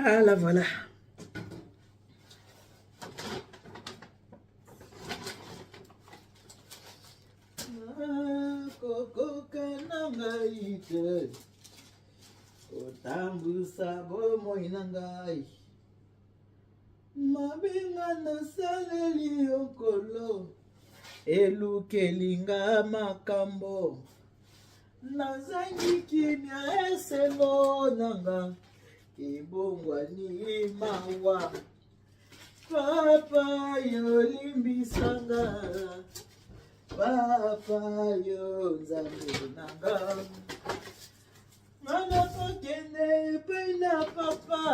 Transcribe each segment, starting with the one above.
Voilà, voilà. Nakokoka na ngai te kotambusa bomoi na ngai mabe nga nasaleli yo nkolo elukeli nga makambo nazangi kimia esengo na nga ebongwani mawa papa yo limbisa nga papa yo nzambe na nga nga nakokende epai na papa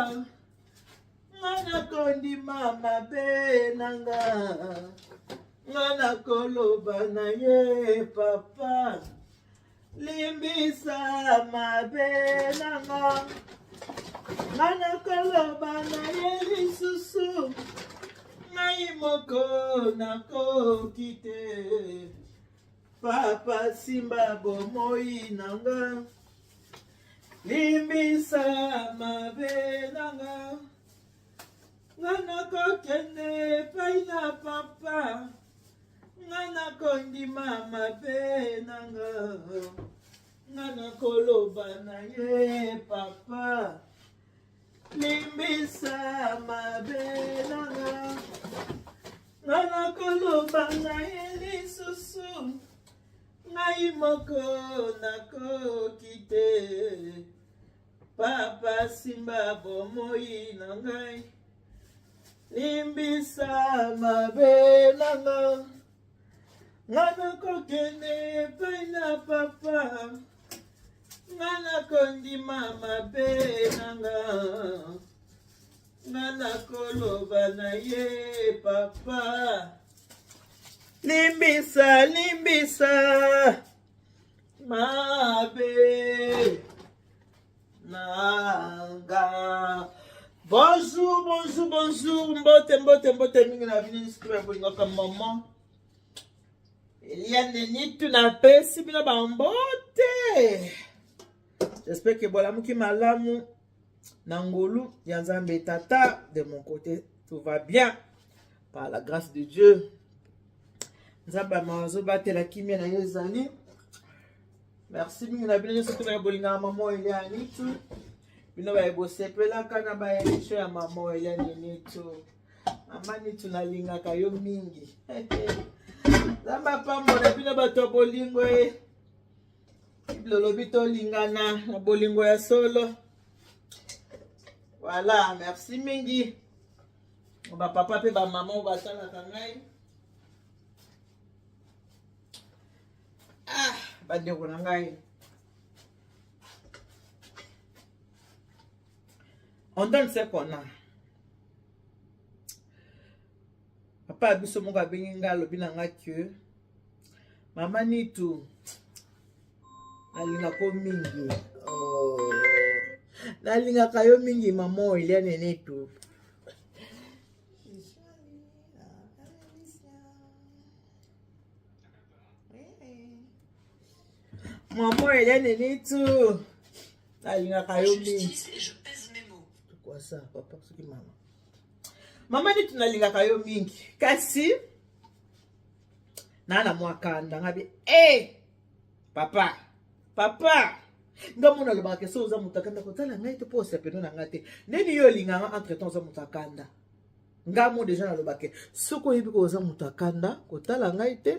nga nakondima mabe na nga nga nakoloba na ye papa limbisa mabe na nga nga nakoloba na ye lisusu ngai moko nakoki te papa simba bomoi na nga limbisa mabe na nga nga nakokende epai na papa nga nakondima mabe na nga nga nakoloba na ye papa limbisa mabe na nga nga nakoloba na ye lisusu ngai moko nakoki te papa simba bomoi na ngai limbisa mabe na nga nga nakokende epai na papa nga nakondima mabe na nga nga nakoloba na ye papa limbisa limbisa mabe nanga bonjour bonjour bonjour mbote mbote mbote mingi na bino nyonso ya bolingaka maman eliane nitu napesi bino bambote j'espère ke bolamuki malamu na ngolu ya nzambe tata de mon côté tout va bien par la grâce de dieu nzambe azobatela kimia na ye ezali merci mingi na bino nyonso tobaya bolingaka mama eliane nitu bino baye bosepelaka na baemission ya mama eliane nitu mama nitu nalingaka yo mingi nzambe apambola bino bato ya bolingo ye bible olobi tolingana na bolingo ya solo voilà merci mingi bapapa mpe bamama oyo batalaka ngai ah bandeko na ngai on donne ce qu'on a papa ya biso moko abengi ngai alobi na ngai ke mama nitu nalingako mingi oh. nalingaka yo mingi mama eliane nitu mama eliane nitu nalingaka yo mingi quoi ça papa soki mama mama nitu nalingaka yo mingi kasi naa na mwa kanda nga bi e eh, papa papa nga mona alobaka ke so oza moto akanda kotala ngai te mpo osepeno na ngai te ndeni yo olinga nga entre temps oza moto akanda nga mo deja naloba ke soki oyebi ko oza moto akanda kotala ngai te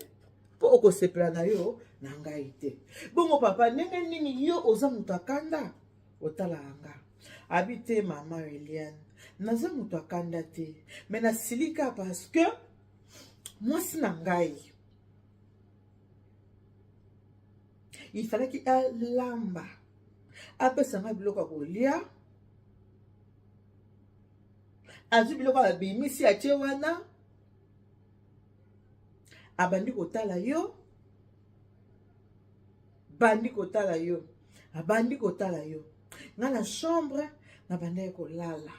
mpo okosepela na yo na ngai te bongo papa ndenge nini yo oza moto akanda otalaka nga abi te mama eliane naza moto akanda te me nasilika parce que mwasi na ngai il fallaki alamba apesa ngai biloko ya kolia azwi biloko abimisi atie wana abandi kotala yo bandi kotala yo abandi kotala yo ngai na chambre nabandaki kolala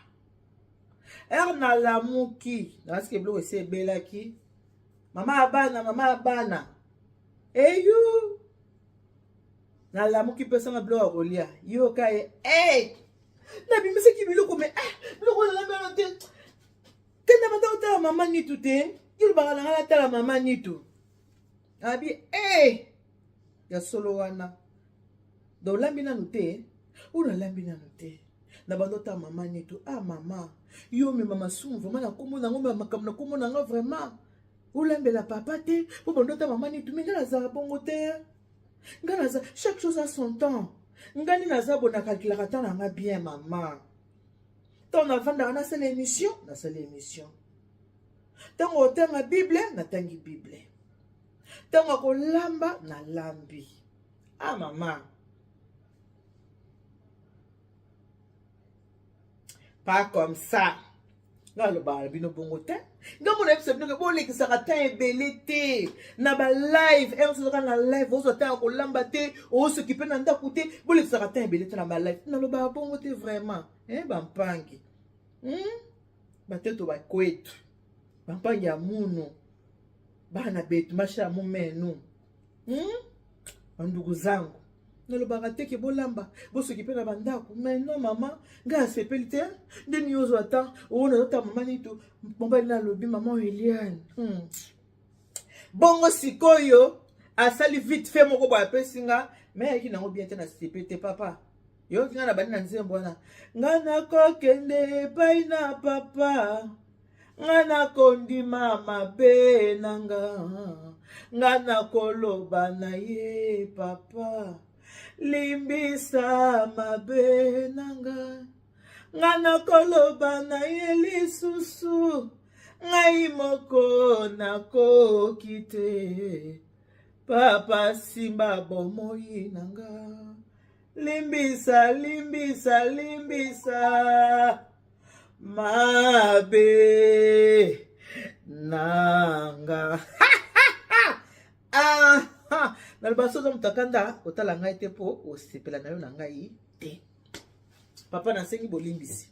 heure nalamuki nasike biloko esi ebelaki mama ya bana mama ya bana eyu nalamuki mpesanga biloko ya kolia yoka ye hey! Nabimisaki biloko mais ah, biloko nalambi wana te. Kenda banda otala mama Nitu te. Yo olobaka na ngai natala mama Nitu. Abi eh hey! Ya solo wana. Donc olambi nanu te? Oyo nalambi nanu te. Na banda otala mama Nitu. Ah mama, yo omema masumu vraiment na kombo na ngo makambo na kombo na nga vraiment. Olambela papa te, po banda otala mama Nitu, mais nga nazala bongo te. Nga naza chaque chose a son temps. Nga nde naza bo na calculaka temps na nga bien mama. Ntango navandaka nasala émission, nasala émission. Ntango otanga Bible, natangi Bible. Ntango akolamba, nalambi. Ah mama. Pas comme ça. Nga alobaka na bino bongo te. Nga mona yebisa bino ke bolekisaka temps ebele te na ba live. Heure ozalaka na live, ozwa temps ya kolamba te, ozokipe na ndako te. Bolekisaka temps ebele te na ba live. Nalobaka bongo te vraiment. Eh bampangi. Bateto bakwetu. Bampangi ya munu. Bana betu masha ya mumenu. Bandugu zangu. Nalobaka te ke bolamba bosoki mpe na bandako mais non mama ngai asepeli te nde nini ozwa temps oyo nazota mama Nitu mobali nalobi mama Eliane. Bongo sikoyo asali vite fait moko boye apesi nga mais ayaki nango bien te na sepeli te papa. Yoki nga na bandi na nzembo wana nga nakokende epai na papa nga nakondima mabe na nga nga nakoloba na ye papa limbisa mabe na nga nga nakoloba na ye lisusu ngai moko nakoki te papa simba bomoi na nga limbisa limbisa limbisa mabe nanga. Ah, naloba soki oza moto akanda otala ngai te mpo osepela na yo na ngai te papa nasengi bolimbisi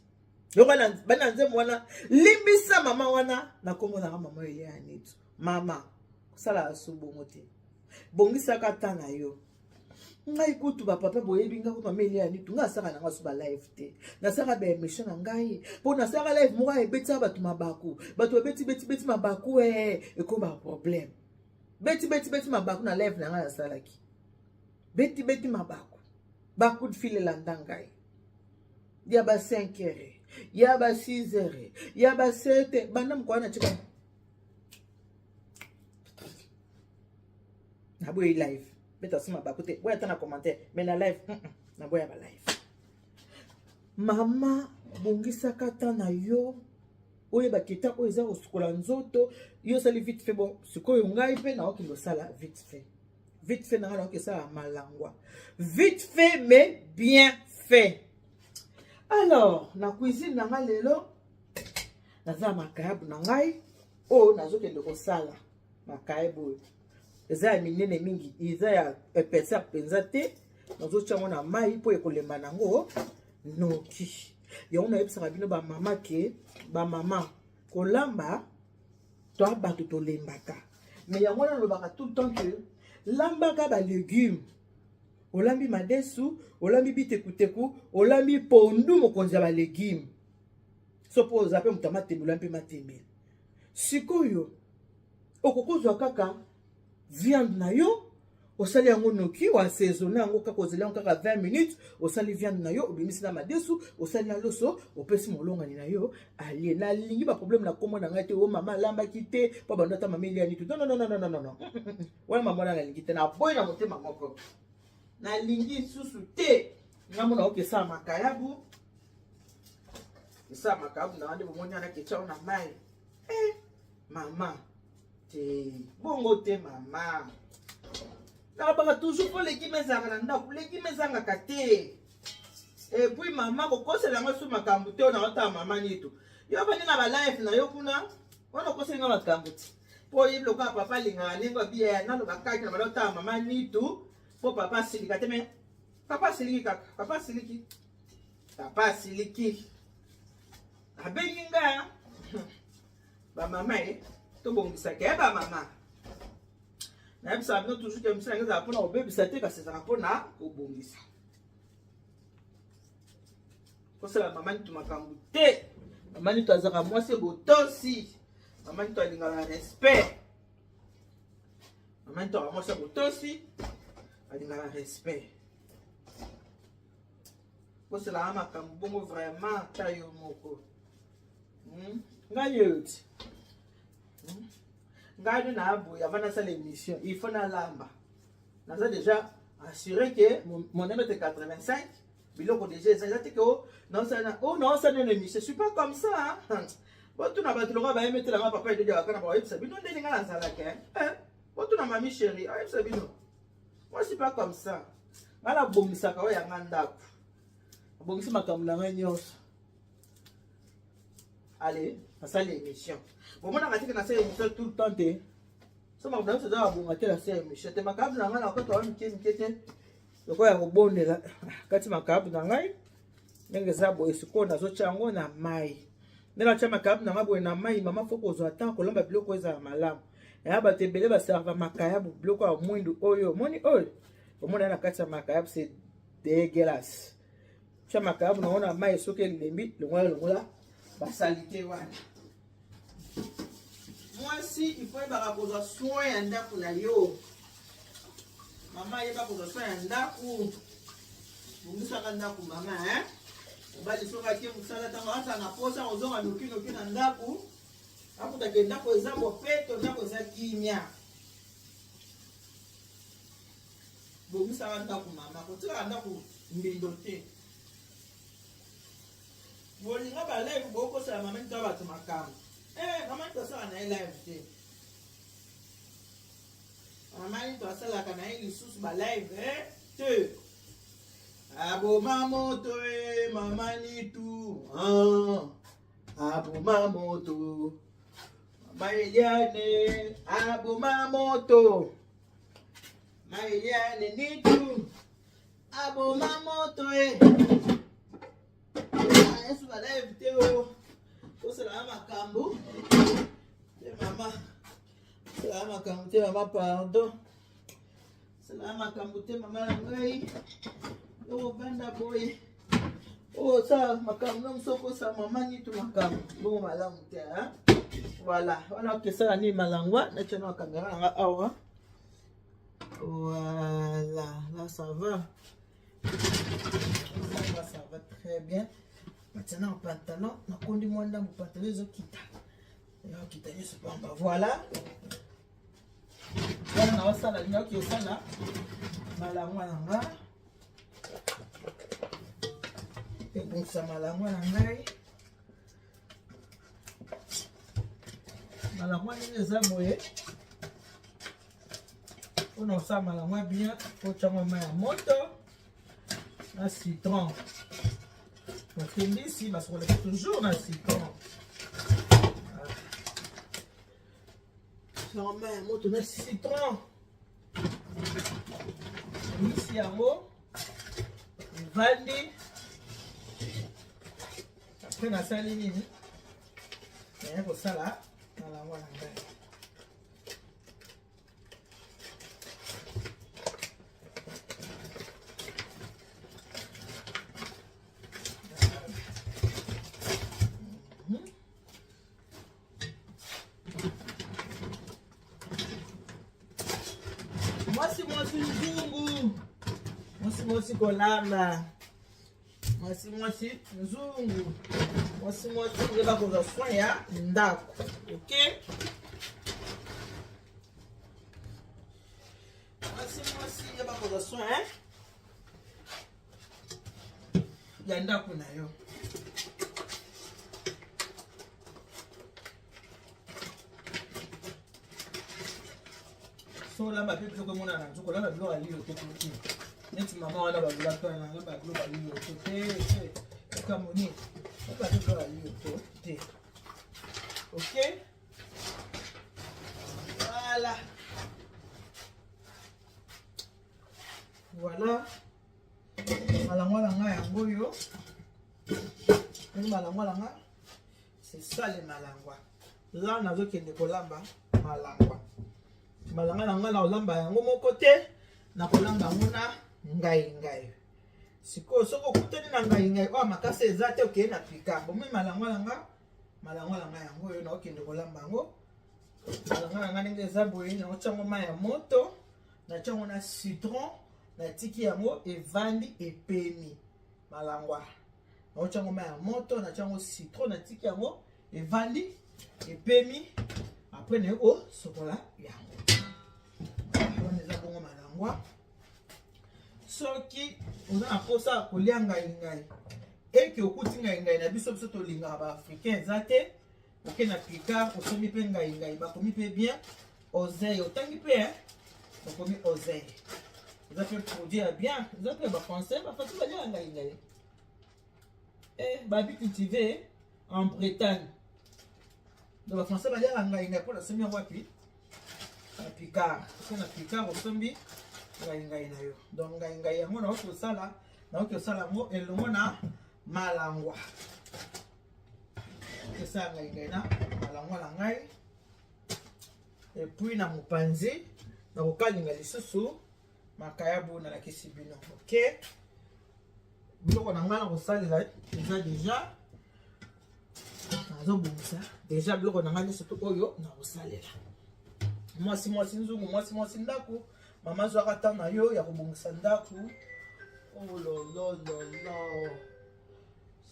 yoko bana nzembo wana limbisa mama wana na kombo nanga mama Eliane Nitu. Mama kosala so bongo te bongisaka ta na yo ngai kutu bapapa boyebi ngai kutu mama Eliane Nitu ngai asaka nanga so ba live te nasaka ba émission na ngai mpo nasaka live moko ebetisaka bato mabaku bato babeti beti beti mabaku ekoma problème beti beti beti mabaku na live na ngai nasalaki beti beti mabaku ba coup de fil elanda ngai ya ba 5 heures ya ba 6 heures ya ba 7 banda mokolo na tika naboyi live beta so mabaku te boya ata na commentaire mais na live naboya ba live mama bongisaka ta na yo oyebaki eta oyo eza kosukola nzoto yo osali vite fait bon sikoyo ngai mpe naokende osala vite fait vite fait nanga naoki esala malangwa vite fait mais bien fait. Alors na cuisine nanga lelo naza makayabu na ngai oyo nazokende kosala makayabu oyo eza ya minene mingi eza ya épaisseur mpenza te nazotia yango na mai mpo ekolemba nango noki. Yango nayebisaka bino bamama ke bamama kolamba to bato tolembaka mais yango wana nalobaka tout le temps que lambaka ba légumes olambi madesu olambi bitekuteku olambi pondu mokonzi ya ba légumes so mpo oza mpe moto ya matembe olambi mpe matembe sikoyo okokozwa kaka viande na yo osali yango noki oassaisonne yango kaka ozeli yango kaka 20 minutes osali viande na yo obimisi na madesu osali na loso opesi molongani na yo alie. Nalingi ba problème na kombo na ngai te o mama alambaki te po bando ata mama Eliane tu non non non non non non wana mama wana nalingi te naboyi na motema moko nalingi susu te ngambo na okesala makayabu esala makayabu na nde bomoni wana ketya na mai mama te bongo te mama nalobaka toujours mpo legime ezalaka na ndako legime ezangaka te et puis mama kokosela yango so makambo te oyo naotala mama Nitu yo bandi na balive na yo kuna wana okoseli nga makambo te mpo oyebi lokola papa alingaka ndenge abiya naloba kaki na bala otala mama Nitu mpo papa asilika te mais papa asiliki kaka papa asiliki papa asiliki abengi nga bamama e tobongisaka ya bamama nayebisaka bino toujours ke mosala ezala mpona kobebisa te kasi ezalaka mpona kobongisa. Kosala mama Nitu makambo te. Mama Nitu azalaka mwasi botosi. Mama Nitu alingaka respect. Mama Nitu azalaka mwasi ya botosi, alingaka respect. Kosalaka makambo bongo vraiment ata yo moko. Ngai yo ti. Ngai nde na boye avant nasala émission, il faut nalamba. Naza déjà assuré que mon 1m85 biloko déjà eza eza te ke o naosala o naosala nene émission. Je suis pas comme ça, hein. Botuna bato lokola bayemetelanga papa Edodi akana, bayebisa bino ndenge ngai nazalaka. Eh, botuna mami chéri, ayebisa bino. Moi, je suis pas comme ça. Ngai nabongisaka oyo yanga ndako, nabongisi makambo na ngai nyonso. Allez, nasali émission. Bomonaka teke nasali émission tout le temps te. So makambo na biso eza babonga te, nasali émission te. Makambo na ngai nakota wa mike mike te, lokola ya kobondela kati. Makambo na ngai ndenge eza boye, sikoyo nazotya yango na mai. Nde natya makayabu na ngai boye na mai. Mama, faut kozwa temps kolamba biloko ezala malamu. Ya bato ebele baserva makayabu, biloko ya mwindu oyo omoni, oyo omoni na kati ya makayabu, c'est dégueulasse. Tya makayabu nango na mai, soki elembi, longola, longola basaleté wana. Mwasi, il faut yebaka kozwa soin ya ndako na yo. Mama, yeba kozwa soin ya ndako, bongisaka ndako mama, hein? Mobali soki ake mosala, ntango azala na posa kozonga nokinoki na ndako, akutaka ndako eza bopeto, ndako eza kimia. Bongisaka ndako mama, kotikaka ndako mbindo te. Bolinga balive, bokosala mama nito bato makambo. Eh, mama nito asala na ye live te. Mama nito asalaka na ye lisusu balive te. Aboma moto e mama Nitu, ah, aboma moto. Mama Eliane aboma moto. Mama Eliane Nitu aboma moto e. Yesu balive te o osalaka makambo te mama, osalaka makambo te mama, pardon, osalaka makambo te mama na ngai. Okovanda boye, osala makambo na mosu, okosala mama Nitu makambo bongo malamu te. Voilà, wana okesala nini? Malangwa natya na caméra nanga awa. Voilà, là ça va, ça va, ça va très bien. Maintenant pantalon nakondi mwa ndambo, pantalon ezokita, ezokita nyonso pamba. Voilà, wana naosala, naoki osala malangwa na nga, ebongisa malangwa na ngai. Malangwa ndenge eza boye, mpona kosala malangwa bien, otyango mai ya moto na citron, parce que mbisi basokolaka toujours na citron. Tyango mai ya moto na citron, mbisi yango evandi. Après nasali nini? Naye kosala malangwa na ngai. Mwasi, mwasi nzungu, mwasi, mwasi kolamba, mwasi, mwasi nzungu, mwasi, mwasi oyeba kozwa soin ya ndako. Ok, mwasi, mwasi yeba kozwa soin ya ndako na yo. So olamba mpe biloko emonana na nzuku, olamba biloko ya lilo te te, neti mama wana balobaki wana, olamba biloko ya lilo te te, ekambo nini? Olamba mpe biloko ya lilo to te. Ok, voilà, voilà malangwa na ngai yango oyo. Malangwa na ngai, c'est ça le malangwa. La nazokende kolamba malangwa. Malangwa na ngai, nakolamba yango moko te, nakolamba yango na ngai ngai. Sikoyo soki okutani na ngai ngai oyo makasi eza te, okei na pika. Bomoi malangwa na nga, malangwa na ngai yango oyo naokende kolamba yango. Malangwa na ngai ndenge eza boye, naotya yango mai ya moto, natya yango na citron, natiki yango evandi epemi. Malangwa naotya yango mai ya moto, natya yango citron, natiki yango evandi epemi. Après naye kosokola yango. Wana eza bongo malangwa. Soki oza na mposa ya kolia ngai ngai eke okuti ngai ngai na biso, biso tolingaka baafricain eza te, oke na Picard, osombi mpe ngai ngai, bakomi mpe bien oseille, otangi mpe bakomi oseille, eza mpe produit ya bien, eza mpe bafrançais. Bafrançais baliaka ngai ngai. Babi cultivé en Bretagne, donc bafrançais baliaka ngai ngai. Mpo nasombi yango wapi? Na Picard. Oke na Picard, osombi ngai ngai na yo. Donc ngai ngai yango naoki kosala, naoki kosala yango elongo na malangwa. Esala ngai ngai na malangwa na ngai. Et puis na mopanzi nakokalinga lisusu makayabu nalakisi bino. Ok, biloko na ngai na kosalela eza déjà, nazobongisa déjà biloko na ngai nyonso to oyo nakosalela. Mwasi mwasi nzungu, mwasi mwasi ndako, mama zwaka ntango na yo ya kobongisa ndako. Oh lolololo,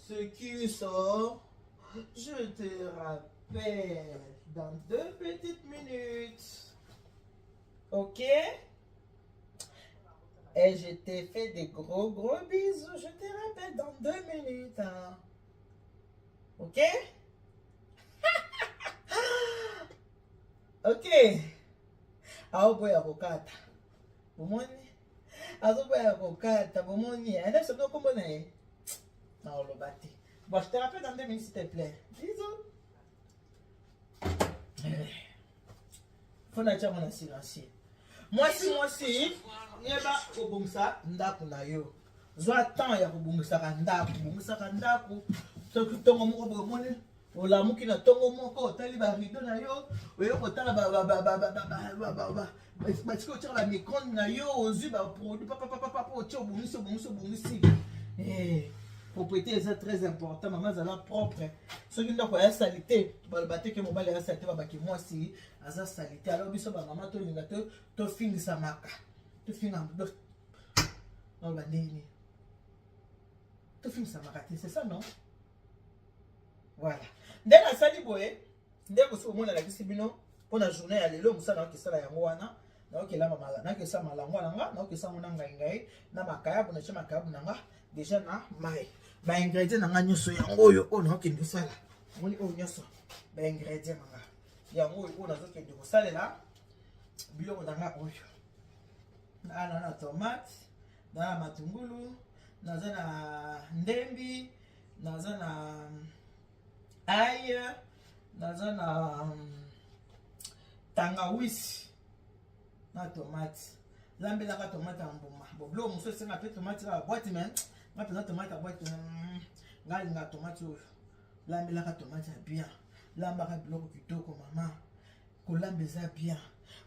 ce qui sort, je te rappelle dans 2 petites minutes, ok? Et je t'ai fait des gros gros bisous. Je te rappelle dans 2 minutes, hein. Ok, ok. Aoboya kokata, bomoni, azoboya kokata, bomoni. Ane soki okombo na ye na oloba te. Bon, je te rappelle dans 2 minutes, s'il te plaît. Bisous. Faut natia ngo na silencieux. Mwasi mwasi, yeba kobongisa ndako na yo. Zwa temps ya kobongisaka ndako, bongisaka ndako. Soki ntongo moko boye omoni olamuki na ntongo moko, otali barideau na yo, oye kotala, batiki otiaka bamicro-ondes na yo, ozwi baproduit papapapapa, otie, obongisi, obongisi, obongisi. Propreté eza très important. Mama, azala propre. Soki ndako ya sali te, baloba te ke mobali aza sali te, babaki mwasi aza sali te. Alors biso bamama tolinga tofingisamaka, tofinga, naloba ndenge tofingisamaka te, c'est ça, non? Voilà, nde nasali boye nde kosi komona alakisi bino mpona journée ya lelo. Mosala naoki esala yango wana, naoki esala malangwa na nga, naoki esala ngo na ngai ngai na makayabu. Natie makayabu na nga déjà na mai. Baingrédient na nga nyonso yango oyo, oyo naokende kosala. Omoni oyo nyonso baingrédient na nga yango oyo, oyo nazokende kosalela biloko na nga oyo. Naa na tomate, naza na matungulu, naza na ndembi, naza na ail, naza na tangawisi na tomate. Lambelaka tomate ya mbuma. Bo biloko mosusu esenga mpe tomate kaka boîte, mais nga mpenza tomate ya boîte, nga alingaka tomate oyo. Lambelaka tomate ya bien, lambaka biloko kitoko. Mama, kolamba eza bien.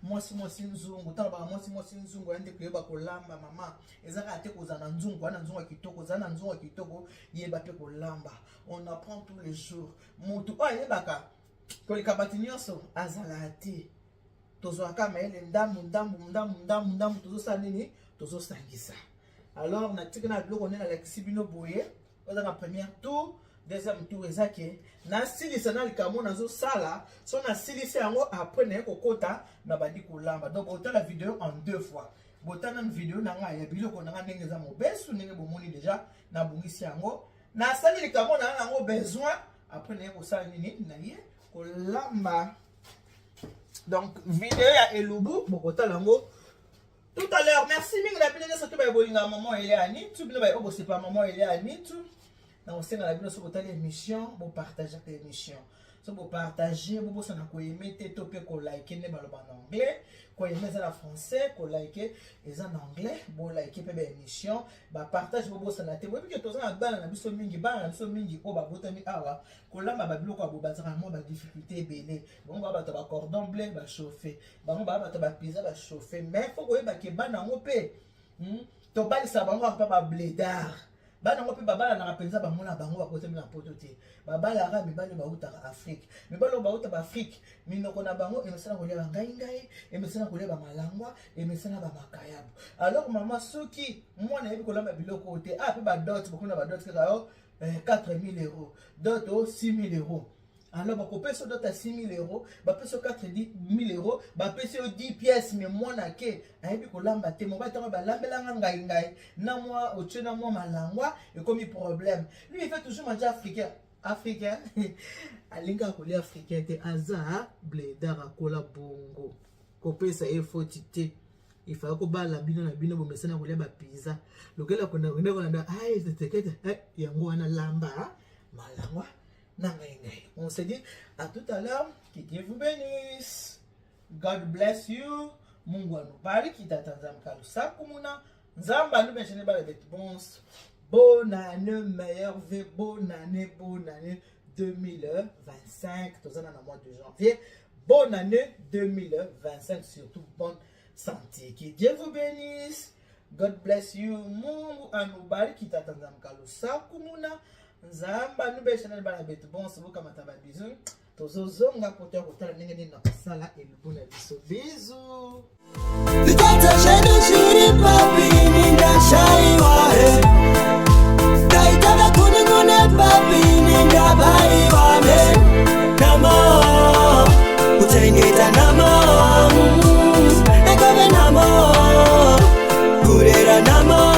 Mwasi mwasi nzungu, ntango baka mwasi mwasi nzungu ya nde koyeba kolamba. Mama, eza kaka te kozala na nzungu wana, nzungu ya kitoko, ozala na nzungu ya kitoko, yeba mpe kolamba. On apprend tous les jours. Motu oyo ayebaka koleka bato nyonso azalaka te. Tozwaka mayele ndambu ndambu ndambu ndambu ndambu, tozosala nini? Tozosangisa. Alors natika na biloko nde nalakisi bino boye. Oza na première tour, deuxième tour eza ke nasilisa na likambo nazosala. So nasilisi yango, après naye kokota na bandi kolamba. Donc otala video en deux fois. Botala nanu video na ngai ya biloko na ngai ndenge eza mobesu, ndenge bomoni déjà nabongisi yango, nasali likambo na ngai nango besoin. Après naye kosala nini? Naye kolamba. Donc video ya elubu bokotala yango tout à l'heure. Merci mingi na bino nyonso to baye bolinga mama Elia Nitu, bino baye oyo bosepa mama Elia Nitu. Na kosenga na bino, soki botali émission, bopartageaka émission. So bopartage, bobosana koaimer te to mpe kolike. Nde baloba na anglais, koaimer eza na français, kolike eza na anglais. Bolike mpe baémission, bapartage, bobosana te. Boyebi ke toza na bana na biso mingi, bana na biso mingi oyo babotami awa, kolamba babiloko ya boye bazalaka mwa badifficulté ebele. Bango baa bato ya bacordon bleu bachauffe, bango baa bato ya bapizza bachauffe. Mais faut koyeba ke bana yango mpe. Tobalisa bango kaka mpa babledar. Bana yango mpe babalanaka mpenza bango na bango, bakotami na poto te. Babalaka mibali oyo bautaka Afrike. Mibali oyo bauta baAfrike, minoko na bango emesana kolia bangaingai, emesana kolia bamalangwa, emesana bamakayabu. Alors mama, soki mwana ayebi kolamba biloko oyo te, a mpe badot, bokomi na badot kaka yo 4000 euros, dot o 6000 euros. Alors bakopesa yo dot ya 6000 euros, bapesi yo 4000 euros, bapesi yo 10 pièces, mais mwana ke ayebi kolamba te. Mobali ntango balambelanga ngai ngai na mwa otie na mwa malangwa, ekomi problème. Lui, il fait toujours manger africain, africain. Alingaka kolia africain te, aza bledar, akola bongo. Kopesa ye foti te. Ifaa kobala bino na bino, bomesana kolia bapiza lokela kolanda ai yango wana, lamba malangwa na ngai ngai. On se dit à tout à l'heure. Que Dieu vous bénisse. God bless you. Mungu anubariki. Tata Nzambe kalusaku muna Nzambe alubeshene bana betu bonso. Bonne année, meilleurs vœux, bonne année, bonne année 2025. Tozana na mois de janvier. Bonne année 2025, surtout bonne santé. Que Dieu vous bénisse. God bless you. Mungu anubariki. Tata Nzambe kalusaku muna Nzambe alubeshene bana betu bonso. Bokamata ba bisous. Tozozonga po toya kotala ndenge nini na kosala elubu na biso. Bisous. Zvikwata zvedu zviri papi? Ndashaiwa, taita vakunun'une papi? Ndabaiwa namo kuchengeta namo ekove namo kurera namo.